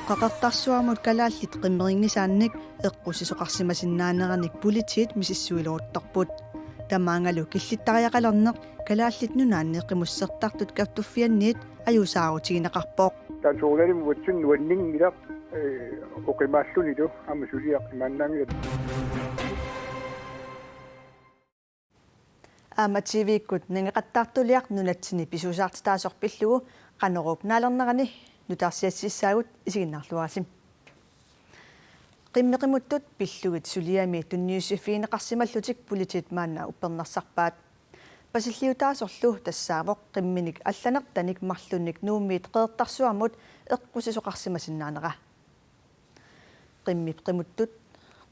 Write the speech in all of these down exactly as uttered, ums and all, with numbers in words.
Qeqertarsuarmut kalaallit qimmerinngisaannik eqqussisoqarsimasinnaaneranik politiit misissuileruttorput. Tamaangalu killittariaqalerneq Kalaallit Nunaanni Qimussertartut Kattuffianniit ajuusaarutigineqarpoq. Taanna soorunalimi uatsinnut nuanninngilaq, ee, oqimaallunilu aamma suliaq imaannaanngilaq. Aamma T V-kkut nangeqattaartuliaq nunatsinni pisuusaartitaasoq pillugu Qanoruup naalernerani nutaarsiassissaagut, isiginnaarluarisi. Qimmeq qimuttut pillugit suliami tunniussiffigineqarsimallutik politiit maanna uppernarsarpaat. Pasilliutaasorlu tassaavoq qimminik allanertanik marlunnik Nuummiit Qeqertarsuarmut eqqussisoqarsimasinnaanera. Qimmip qimuttut,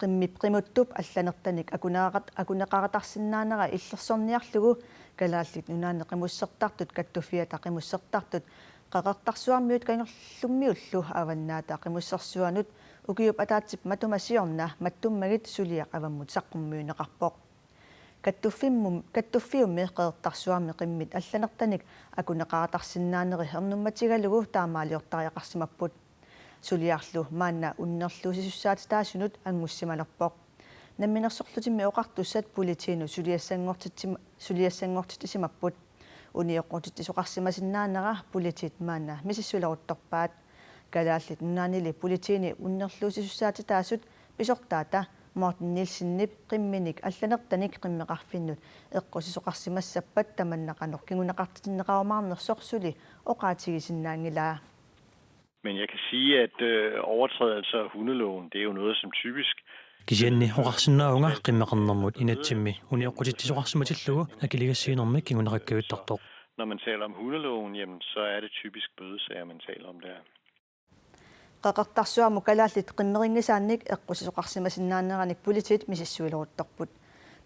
qimmip qimuttup allanertanik akuneqat-, akuneqaratarsinnaanera illersorniarlugu Kalaallit Nunaanni Qimussertartut Kattuffiata Qimussertartut Qeqertarsuarmiut Kangerlummiullu Avannaata Qimussersuanut ukiup ataatsip matuma siorna mattummagit suliaq avammut saqqummiunneqarpoq. Kattuffimmum-, Kattuffiummi Qeqertarsuarmi qimmit allanertanik akuneqaratarsinnaaneri ernummatigalugu taamaaliortariaqarsimapput. Suliarlu maanna unnerluussisussaatitaasunut anngussimalerpoq. Namminersorlutimmi Oqartussat politiinut suliassanngortitsima-, suliassanngortitsisimapput. Unioqqutitsisoqarsimasinnaanera politiit maanna misissuileruttorpaat. Kalaallit Nunaannili politiini unnerluussisussaatitaasut pisortaata Morten Nielsenip qimminik allanertanik qimmeqarfinnut eqqussisoqarsimassappat tamanna qanoq kinguneqartitinneqarumaarnersoq suli oqaatigisinnaanngilaa. Men jeg kan sige, at, øh, overtrædelser af hundeloven, det er jo noget, som typisk Kisianni oqarsinnaavunga qimmeqarnermut inatsimmi unioqqutitsisoqarsimatillugu akiligassiinermik kinguneqakkajuttartoq. Når man taler om hundeloven, jamen, så er det typisk bødesager, man taler om der. Qeqertarsuarmut kalaallit qimmerinngisaannik eqqussisoqarsimasinnaaneranik politiit misissuileruttorput.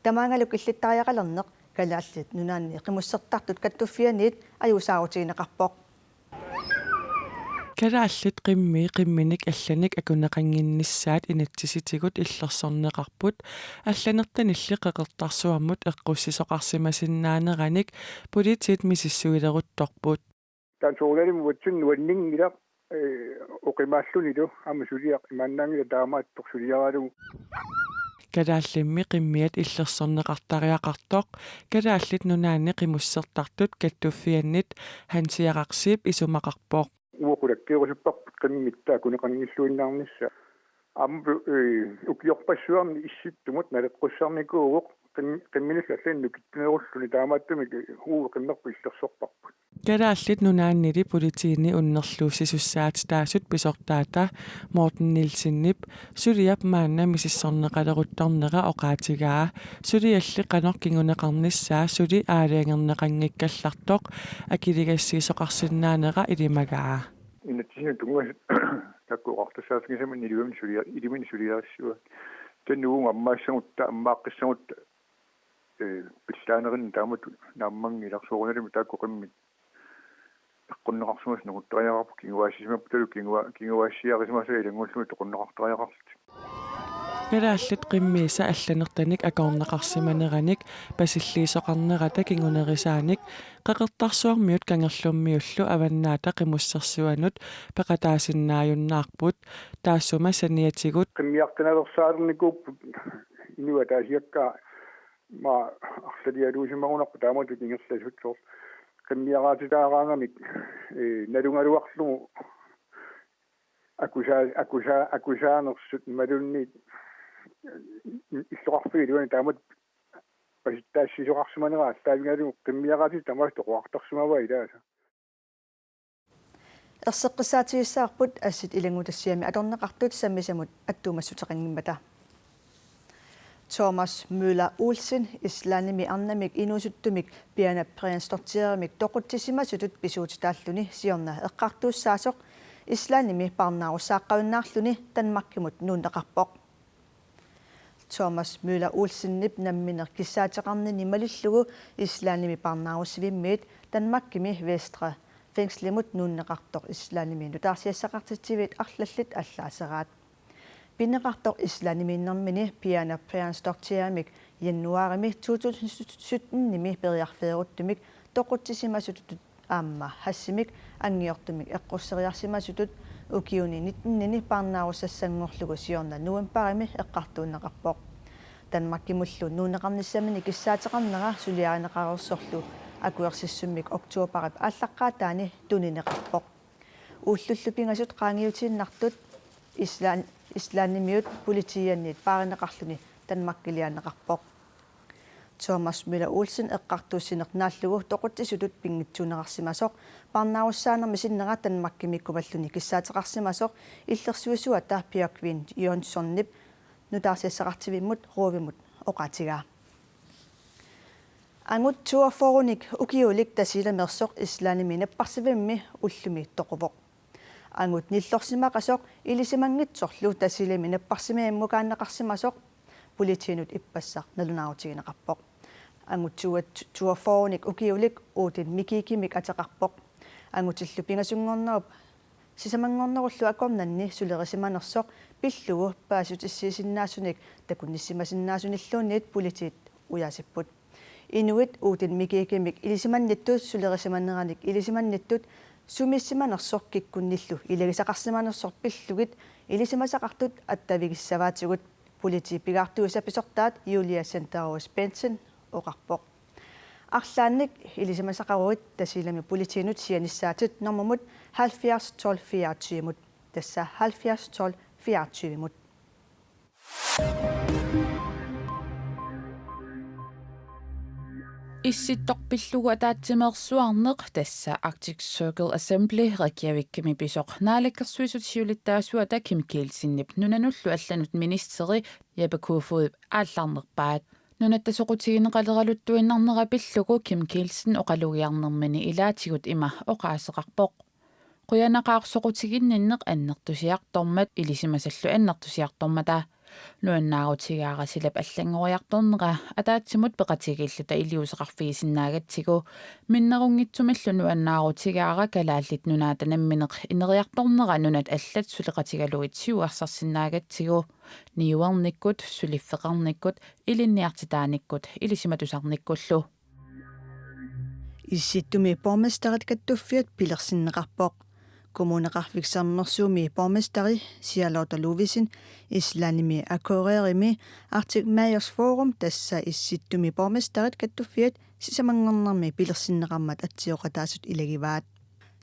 Tamaangalu killittariaqalerneq Kalaallit Nunaanni Qimussertartut Kattuffianniit ajuusaarutigineqarpoq. Kalaallit qimmii qimminik allanik akuneqannginnissaat inatsisitigut illersorneqarput, allanertanilli Qeqertarsuarmut eqqussisoqarsimasinnaaneranik politiit misissuileruttorput. Taanna soorunalimi uatsinnut nuanninngilaq, ee, oqimaallunilu aamma suliaq imaannaanngilaq taamaattoq suliaralugu. Kalaallimmi qimmiat illersorneqartariaqartoq Kalaallit Nunaanni Qimussertartut Kattuffiannit Hansi Jarakzip isumaqarpoq. Uagut qulakkeerusupparput qimmit taakku akuneqanngilluinnarnissaat. Aamma, ee, ukiorpassuarni Issittumut naleqqussarnikuuvoq qim-, qimminillu allanut nukittunerulluni taamaattumik, ee, uagut qimmerput illersorparput. Kalaallit Nunaannili politiini unnerluussisussaatitaasut pisortaata Morten Nielsenip suliap maanna misissorneqaleruttornera oqaatigaa. Sulialli qanoq kinguneqarnissaa suli aalajangerneqanngikkallartoq akiligassiisoqarsinnaanera ilimagaa. Inatsisinut tunngasut taakku oqartussaaffigisamik ilimaminni sulia-, iliminni suliarissuaat. Taanna uagut ammaassagutta, ammaaqqissagutta, ee, pillaaneranni taamatut naammanngilaq, soorunalimi taakku qimmit eqqunneqarsimasut nunguttariaqarput, kinguaassisimapputalu kingua-, kinguaassiarisimasai ilanngullugit toqunneqartariaqarlutik. Kalaallit qimmiisa allanertanik akoorneqarsimaneranik pasilliisoqarnerata kingunerisaanik Qeqertarsuarmiut Kangerlummiullu Avannaata Qimussersuanut peqataasinnaajunnaarput, taassuma saniatigut. Qimmiartanaveersaalernikuupput inuit ataasiakkaat, aamma arlalialuusimagunarpoq taamatut ingerlasut, soorlu qimmiaraatitaaraangamik, ee, nalugaluarlugu akusaa-, akusaa-, akusaanersut imaluunniit illoqarfiit iluanni taamatut pasitsaassisoqarsimanera aallaavigalugu qimmiaraatitit tamaasa toqorartarsimavaat ilaasa. Erseqqissaatigissavarput assit ilanngutassiami atorneqartut sammisamut attuumassuteqanngimmata. Thomas Møller Olsen, Islandimi arnamik inuusuttumik Piana Brjánsdóttirimik toqutsisimasutut pisuutitaalluni siorna eqqartuussaasoq, Islandimi parnaarussaaqqajunnaarluni Danmarkimut nuunneqarpoq. Thomas Møller Olsenip nammineq kissaateqarnini malillugu Islandimi parnaarussivimmiit Danmarkimi Vestre Fængslimut nuunneqartoq Islandimi nutaarsiassaqartitsiviit arlallit allaaseraat. Pineqartoq Islandimiinnermini Piana Brjánsdóttirimik Januaarimi to tusind syttenimi periarfeeruttumik toqutsisimasutut aamma hashimik anngiortumik eqqusseriarsimasutut ukiuni nittenini parnaarussassanngorlugu siorna novembarimi eqqartuunneqarpoq. Danmarkimullu nuunneqarnissaminik kissaateqarnera suliarineqareersorlu akuersissummik oktobarip aallaqqaataani tunineqarpoq. Ullullu pingasut qaangiutiinnartut Island-, Islandimiut politiiannit paarineqarluni Danmarkiliaanneqarpoq. Thomas Møller Olsen eqqartuussineq naallugu toqutsisutut pinngitsuunneqarsimasoq, parnaarussaanermi sinnera Danmarkimiikkuvalluni kissaateqarsimasoq, illersuisuata Bjørgvin Jørgensonip nutaarsiassaqartivimmut Ruuvimut oqaatigaa. Angut toogfyrrenik ukiulik Tasiilameersoq Islandimi napparsivimmi ullumi toquvoq. Angut nillorsimaqasoq ilisimanngitsorlu Tasiilami napparsimavimmukaanneqarsimasoq politiinut ippassaq nalunaarutigineqarpoq. Angut toogfyrrenik ukiulik Odin Mikikimik ateqarpoq. Angutillu pingasunngornerup sisamanngornerullu akornanni sulerisimanersoq pillugu paasissutissiisinnaasunik takunissimasinnaasunilluunniit politiit ujaasipput. Inuit Odin Mikikimik ilisimannittut sulerisimaneranik ilisimannittut sumiissimanersoq kikkunnillu ilagisaqarsimanersoq pillugit ilisimasaqartut attavigissavaatigut, politiit pigaartuisa pisortaat Julia Senderos Bentsen oqarpoq. Arlaannik ilisimasaqaruit Tasiilami politiinut sianissaatit normumut halvfjerds tolv fireogtyvemut, tassa halvfjerds tolv fireogtyvemut. Issittoq pillugu ataatsimeersuarneq, tassa Arctic Circle Assembly Reykjavikimi pisoq, Naalakkersuisut siulittaasuata Kim Kielsenip nunanullu allanut ministeri Jeppe Kofodip aallarnerpaat. Nunatta soqutigineqaleraluttuinnarnera pillugu Kim Kielsen oqalugiarnermini ilaatigut ima oqaaseqarpoq: Qujanaqaaq soqutiginninneq annertusiartormat ilisimasallu annertusiartormata. Nuannaarutigaara silap allanngoriartornera ataatsimut peqatigiilluta iliuuseqarfigisinnaagatsigu. Minnerunngitsumillu nuannaarutigaara Kalaallit Nunaata nammineq ineriartornera nunat allat suleqatigalugit siuarsarsinnaagatsigu, niuernikkut, suliffeqarnikkut, ilinniartitaanikkut, ilisimatusarnikkullu. Issittumi borgmesterit kattuffiat pilersinneqarpoq. Kommuneqarfik Sermersuumi borgmesteri Charlotte Ludvigsen Islandimi Akureyrimi Arctic Mayors Forum, tassa Issittumi borgmesterit kattuffiat sisamanngornermi pilersinneqarmat atsioqataasut ilagivaat.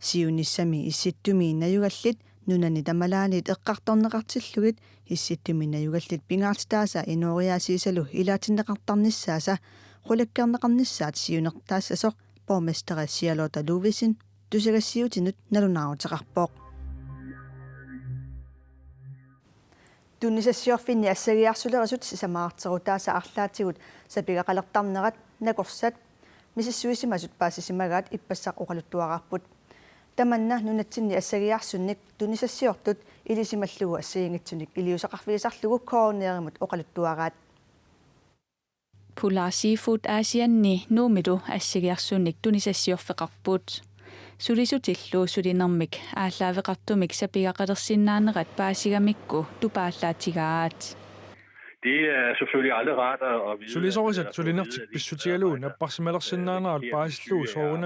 Siunissami Issittumi najugallit nunani tamalaanit eqqartorneqartillugit Issittumi najugallit pingaartitaasa inooriaasiisalu ilaatinneqartarnissaasa qulakkeerneqarnissaat siunertaassasoq borgmesteri Charlotte Ludvigsen tusagassiuutinut nalunaaruteqarpoq. Tunisassiorfinni assagiarsulerisut sisamaarterutaasa arlaatigut sapigaqalertarnerat nakorsat misissuisimasut paasisimagaat ippassaq oqaluttuaraarput. Tamanna nunatsinni assagiarsunnik tunisassiortut ilisimallugu assigiinngitsunik iliuuseqarfigisarlugu K N R-imut oqaluttuaraat. Polar Seafood Aasianni Nuummilu assagiarsunnik tunisassiorfeqarput. Sulisutillu sulinermik aallaaveqartumik sapigaqalersinnaanerat paasigamikku tupaallaatigaat. Det er selvfølgelig aldrig rart at, at vide, at, at, at få at vide, at ens, øh, at ens, øh, fjerneste, øh,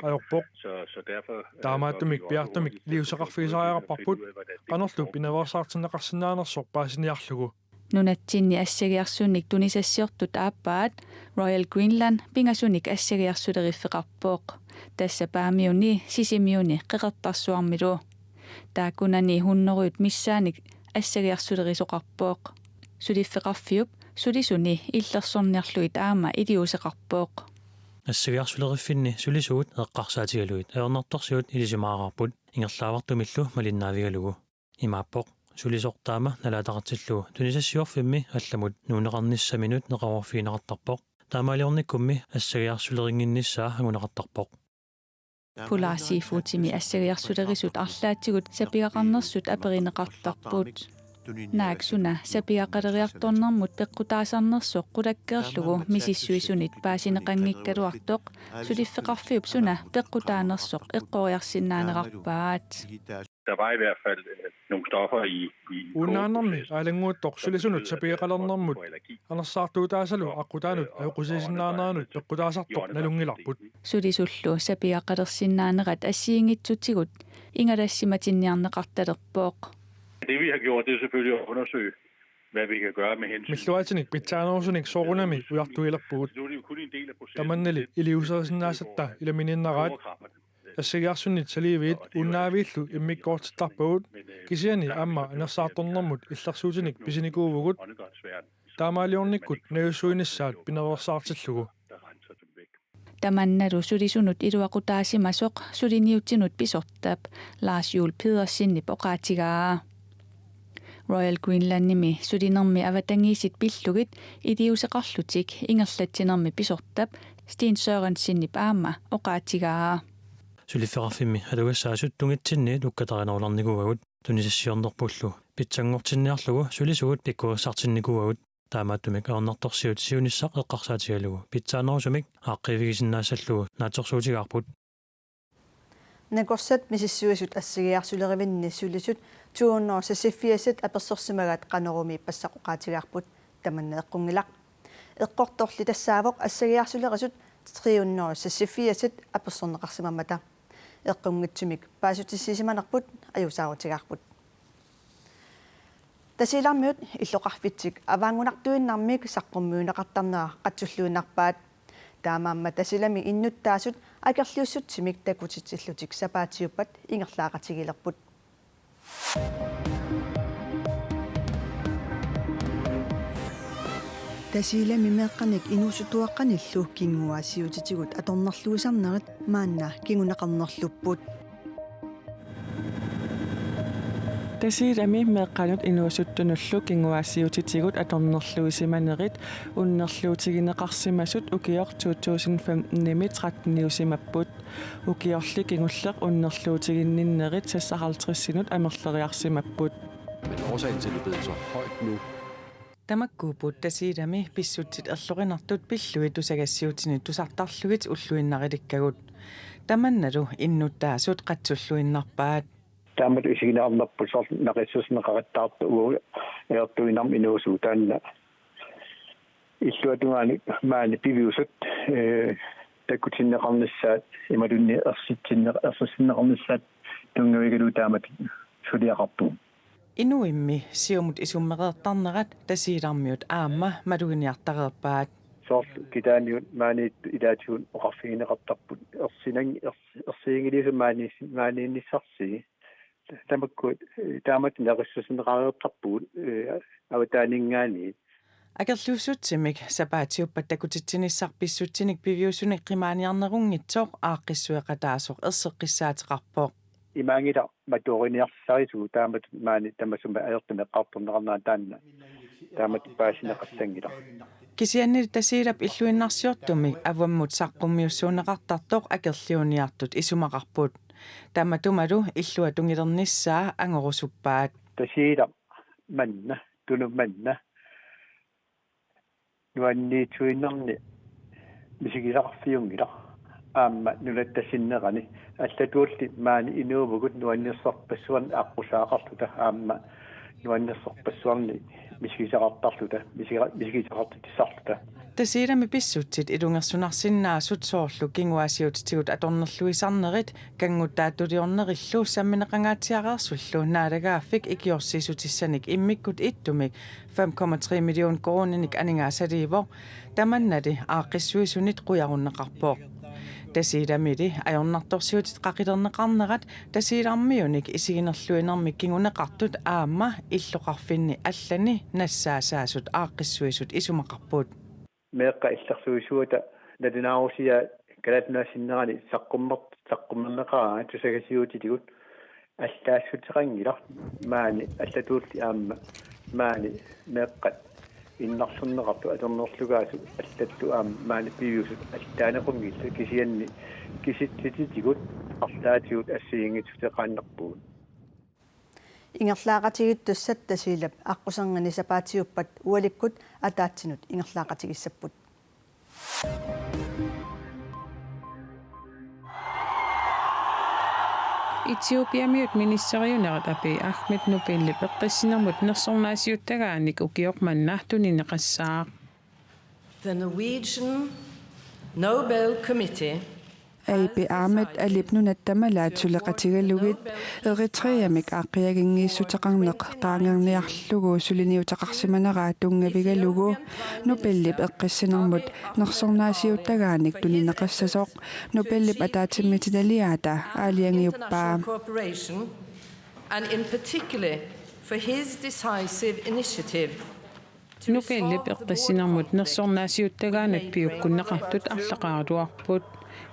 kollega er, så, så derfor, øh, bør vi jo også huske på, at vi finder ud af, hvordan det foregår. Taamaattumik piaartumik iliuuseqarfigisariaqarparput qanorlu pinaveersaartinneqarsinnaanersoq paasiniarlugu. Nunatsinni assagiarsunnik tunisassiortut aappaat Royal Greenland pingasunik assagiarsuleriffeqarpoq. Tassa Paamiuni, Sisimiuni Qeqertarsuarmilu. Taakkunani hunnorujut missaannik assagiarsulerisoqarpoq. Suliffeqarfiup sulisuni illersorniarlugit aamma iliuuseqarpoq. Assagiarsuleriffinni sulisuut eqqarsaatigalugit ajornartorsiut ilisimaararput ingerlaavartumillu malinnaavigalugu. Imaappoq sulisoq taama nalaataqartillugu tunisassiorfimmi allamut nuunneqarnissaminut neqeroorfigineqartarpoq. Taamaaliornikkummi assagiarsulerinnginnissaa anguneqartarpoq. Polar Seafoodimi assagiarsulerisut arlaatigut sapigaqarnersut aperineqartarput. Naak suna sapigaqaleriartornermut peqqutaasarnersoq qulakkeerlugu misissuisunit paasineqanngikkaluartoq, suliffeqarfiup suna peqqutaanersoq eqqoriarsinnaanerarpaat. Der var i hvert fald øh, nogle stoffer i, i Uunnaannarmi kogeprocessen, aalannguuttoq sulisunut sapiiaqalernermut anersaartuutaasalu aqqutaanut ajoqusiisinnaaneranut peqqutaasartoq nalunngilarput. Sulisullu sapiiaqalersinnaanerat assigiinngitsutigut ingalassimatinniarneqartalerpoq. Det vi har gjort, det er selvfølgelig at undersøge, hvad vi kan gøre med hensyn Milluatinik pitsaanerusunik soorunami ujartuilerpugut. Nu er det jo kun en del af processen. Tamannali iliuuserisinnaasatta ilaminiinnaraat. Assagiarsunnit saliiviit unnaaviillu immikkoortittarpagut, kisianni aamma anersaartornermut illersuutinik pisinikuuvugut. Taamaaliornikkut najussuinissaat pinereersaartillugu. Tamannalu sulisunut iluaqutaasimasoq suliniutinut pisortap Lars Juul Pedersenip oqaatigaa. Royal Greenlandimi sulinermi avatangiisit pillugit iliuuseqarlutik ingerlatsinermi pisortap Steen Sørensenip aamma oqaatigaa. Suliffeqarfimmi atugassaasut tungitsinniit ukkatarinerularnikuuagut, tunisassiornerpullu pitsanngortinniarlugu sulisugut pikkorissartinnikuuagut. Taamaattumik ajornartorsiut siunissaq eqqarsaatigalugu pitsaanerusumik aaqqiivigisinnaassallugu naatsorsuutigaarput. Nakorsat misissuisut assagiarsulerivinni sulisut to hundrede og seksogfirs apersorsimagaat Qanoruumi passaqqutigaarput, tamanna eqqunngilaq. Eqqortorli tassaavoq assagiarsulerisut tre hundrede og seksogfirs apersorneqarsimammata. Eqqunngitsumik paasissutissimanerput ajuusaarutigaarput. Tasiilarmiut illoqarfitsik avaanngunartuinnarmik saqqummiunneqartarnera qatsulluinnarpaat. Taamaammat Tasiilami innuttaasut akerliussutsimik takutitsillutik sapaatiuppat ingerlaaqatigilerput. Tasiilami meeqqanik inuusuttuaqqanillu kinguaassiuutitigut atornerluisarnerit maanna kinguneqarnerlupput. Tasiilami meeqqanut inuusuttunullu kinguaassiuutitigut atornerluisimanerit unnerluutigineqarsimasut ukioq to tusind femtenimi tretteniusimapput. Ukiorli kingulleq unnerluutiginninnerit seksoghalvtredsinut amerleriarsimapput. Men årsagen til, at det er blevet så højt nu, Tamakkuupput Tasiilami pissutsit erlorinartut pillugit tusagassiuutinit tusartarlugit ulluinnarilikkagut. Tamannalu innuttaasut qatsulluinnarpaat. Taamatut isigineqarnerput soorlu naqissuserneqaqattaartoq uagut ajortuinnarmik inuusugut, taanna illuatungaani maani piviusut, ee, takutinneqarnissaat imaluunniit ersitsinne-, ersissinneqarnissaat tunngavigalugu taamatut suliaqarpugut. Inuimmi siumut isummereertarnerat Tasiilarmiut aamma maluginiartareerpaat. Soorlu kitaaniut maaniittut ilaatigut oqarfigineqartarput ersinan-, ers-, ersiginngilisut maaniis-, maaniinnissarsii. Tamakku, ee, taamatut naqissuserneqareertarpugut, ee, avataaninngaanniit. Akerliussutsimik sapaatiuppat takutitsinissaq pissutsinik piviusunik qimaaniarnerunngitsoq aaqqissueqataasoq erseqqissaateqarpoq. Imaanngilaq matuoriniarsarisugut taamatut maani tamasumik ajortumik eqqartorneqarnera taanna. Taamatut paasineqassanngilaq. Kisianni Tasiilap illuinnarsiortumik avammut saqqummiussuunneqartartoq akerliuniartut isumaqarput. Tamatumalu illuatungilernissaa angorusuppaat. Tasiilaq manna, Tunummi manna nuanniitsuinnarni misigisaqarfiunngilaq. Aamma nunatta sinnerani allatuulli maani inuuvugut nuannersorpassuarnik aqqusaaqarluta aamma nuannersorpassuarnik misigisaqartarluta, misiga-, misigisaqartitsisarluta. Tasiilami pissutsit ilungersunarsinnaasut soorlu kinguaassiuutitigut atornerluisarnerit kannguttaatuliornerillu sammineqangaatsiareersullu Naalagaaffik ikiorsiissutissanik immikkut ittumik fem komma tre million koruuninik aningaasaliivoq, tamannali aaqqissuisunit qujarunneqarpoq. Tasiilamili ajornartorsiutit qaqilerneqarnerat Tasiilarmiunik isiginerluinermik kinguneqartut aamma illoqarfinni allani nassaasaasut aaqqissuisut isumaqarput. Meeqqat illersuisuata nalunaarusiaat Kalaallit Nunaanni sinnerani saqqummer-, saqqummerneqaraangat tusagassiuutitigut allaassuteqanngilaq, maani allatuulli aamma maani meeqqat innarlerneqartut atornerlugaasut allatut aamma maani piviusut allaanequnngillat, kisianni kisitsisitigut arlaatigut assigiinngitsuteqaannarpugut. Ingerlaaqatigiittussat Tasiilap aqquserngani sapaatiuppat ualikkut ataatsinut ingerlaaqatigissapput. Etiopiamiut ministeriunerit Abiy Ahmed Nobelip eqqissinermut nersornaasiuttagaanik ukioq manna tunineqassaaq. The Norwegian Nobel Committee Abiy Ahmed alip nunat tamalaat suleqatigalugit Eritreamik aaqqiaginngiissuteqarneq qaangerniarlugu suliniuteqarsimaneraa tunngavigalugu Nobelip eqqissinermut nersornaasiuttagaanik tunineqassasoq Nobelip ataatsimiititaliaata aalajangiuppaa. Cooperation, and in particular for his decisive initiative Nobelip eqqissinermut nersornaasiuttagaanut piukkunneqartut arlaqaraluarput.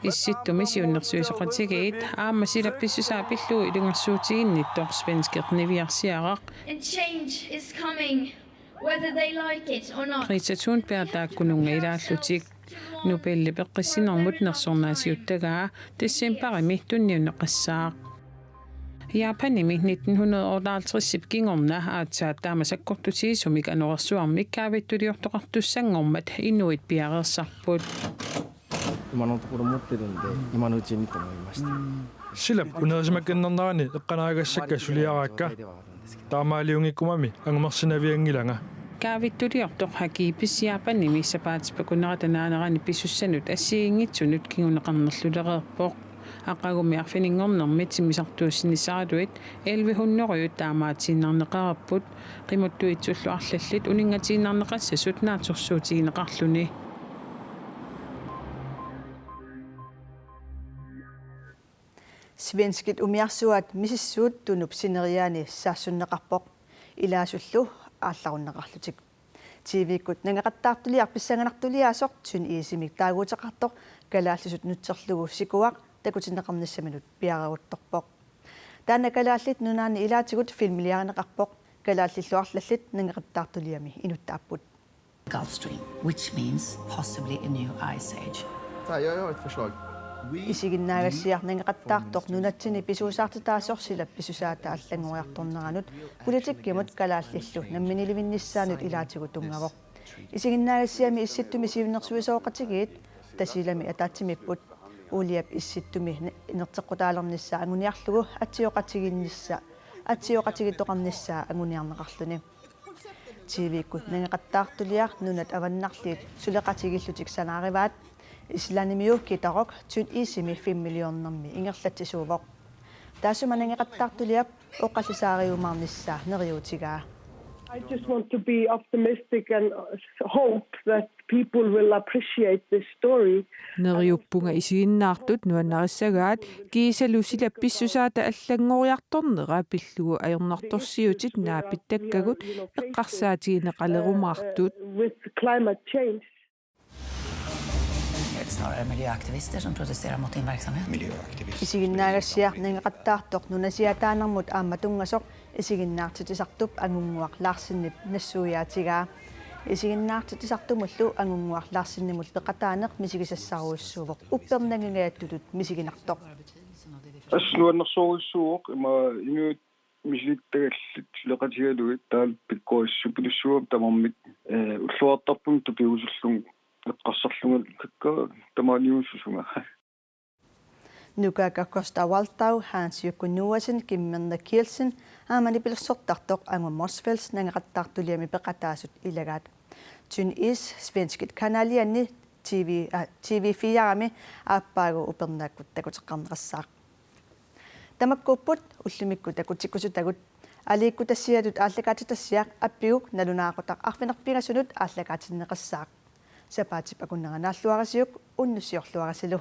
Issittumi siunnersuisoqatigiit aamma silap pissusaa pillugu ilungersuutiginnittoq svenskit niviarsiaraq. And change is coming, whether they like it or not. Greta Thunberg taakkununnga ilaallutik. Nobelip eqqissinermut nersornaasiuttagaa decembarimi tunniunneqassaaq. Japanimi nitten hundrede og otteoghalvtredsip kingorna aatsaat taama sakkortutigisumik anorersuarmik kaavittuliortoqartussanngormat inuit piareersarput. 今のところ持ってるんで、今のうちにと思いました。 Silap unerisimakinnarnerani eqqaagassakka suliaraakka. Taamaaliunngikkumami angumersinavianngilanga. Kaavittuliortoq Hagibis Japanimi sapaatip akunnerata naanerani pisussanut assigiinngitsunut kinguneqarnerlulereerpoq. Aqagummi arfininngornermi timmisartuussinissaatigut elleve hundrede taamaatiinnarneqareerput, qimuttuitsullu arlallit uninngatiinnarneqassasut naatsorsuutigineqarluni. Svenskit umiarsuaat misissuut Tunup sineriaani saassunneqarpoq, ilaasullu aallarunneqarlutik. T V-kkut nangeqattaartuliaq pissanganartuliaasoq Tynd Iisimik taaguuteqartoq kalaallisut nutserlugu sikuaq takutinneqarnissaminut piareeruttorpoq. Taanna Kalaallit Nunaanni ilaatigut filmiliarineqarpoq, kalaallillu arlallit nangeqattaartuliami inuttaapput. Gulf Stream, which means possibly a new ice age. Isiginnaagassiaq nangeqattaartoq nunatsinni pisuusaartitaasoq silap pissusaata allanngoriartorneranut politikkimut kalaallillu namminiilivinnissaanut ilaatigut tunngavoq. Isiginnaagassiami Issittumi siunnersuisoqatigiit Tasiilami ataatsimiipput. Uuliap Issittumi inerteqqutaalernissaa anguniarlugu atsioqatigiinnissa-, atsioqatigiittoqarnissaa anguniarneqarluni. T V-kkut nangeqattaartuliaq nunat avannarliit suleqatigiillutik sanaarivaat. Islandimiu Kitarok Tynd Iisimi filmiliornermi ingerlatsisuuvoq. Taassuma nangeqattaartuliap oqallisaariumaarnissaa neriuutigaa. I just want to be optimistic and hope that people will appreciate this story. Neriuppunga isiginnaartut nuannarissagaat kiisalu silap pissusaata allanngoriartornera pillugu ajornartorsiutit naapittakkagut eqqarsaatigineqalerumaartut. With climate change. Är det snarare miljöaktivister som protesterar mot din verksamhet? Isiginnaagassiaq nangeqattaartoq nunasiaataanermut aamma tunngasoq isiginnaartitsisartup Angunnguaq Larsenip nassuiaatigaa. Isiginnaartitsisartumullu Angunnguaq Larsenimut peqataaneq misigisassarujussuuvoq uppernanngingajaattutut misiginartoq. Assut nuannersorujussuuvoq ima inuit misilittagallit suleqatigalugit taanna pikkorissupilussuuvoq tamarmik, eh, ulluartarpunga tupigusullugu eqqarsarlungaluarlunga tamaaniussusunga. Nukaakka Costa Waldau, Hans Jukku Noasen, Kim Merne Kielsen aamma nipilersortartoq Angu Motzfeldt nangeqattaartuliami peqataasut ilagaat. Tynd Is, svenskit kanalianni T V, ah, T V fire-mi aappaagu upernaakkut takuteqqarneqassaaq. Tamakkuupput ullumikkut takutikkusutagut. Aliikkutassiatut aallakaatitassiaq appiguk nalunaaqutaq arfineq-pingasunut aallakaatinneqassaaq. Sapaatip akunnera naalluarisiuk unnussiorluarisilu.